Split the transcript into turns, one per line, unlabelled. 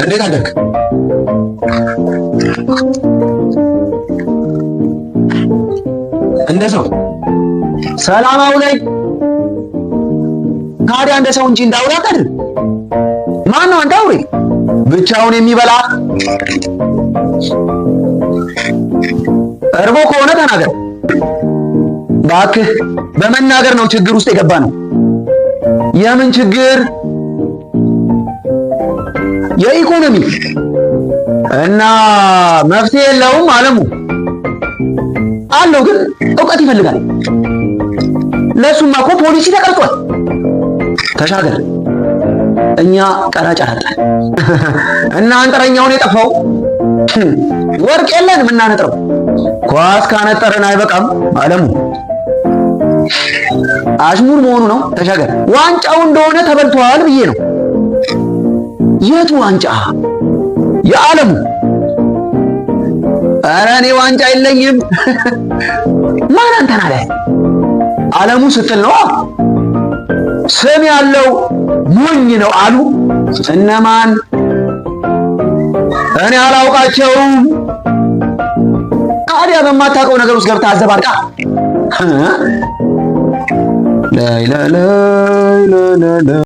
እንዴት አደርክ? እንደ ሰው ሰላም አውለኝ። ታዲያ እንደ ሰው እንጂ እንዳውሬ አታድር። ማን ነው አንተ አውሬ? ብቻውን የሚበላ እርቦ ከሆነ ተናገር እባክህ። በመናገር ነው ችግር ውስጥ የገባ ነው። የምን ችግር? የኢኮኖሚ እና መፍትሄ የለውም። አለሙ አለው ግን እውቀት ይፈልጋል። ለእሱማ እኮ ፖሊሲ ተቀርጿል። ተሻገር። እኛ ቀራጭ አላጣን እና አንጥረኛውን የጠፋው ወርቅ የለን የምናነጥረው። ኳስ ካነጠረን አይበቃም አለሙ። አሽሙር መሆኑ ነው። ተሻገር። ዋንጫው እንደሆነ ተበልቷል ብዬ ነው። የቱ ዋንጫ? የዓለሙ። ኧረ እኔ ዋንጫ የለኝም። ማን አንተን አለ? ዓለሙ ስትል ነው። ስም ያለው ሞኝ ነው አሉ። እነማን? እኔ አላውቃቸውም። ታዲያ በማታውቀው ነገር ውስጥ ገብተህ አዘባርቃ። ላይ ላይ ላይ ላይ።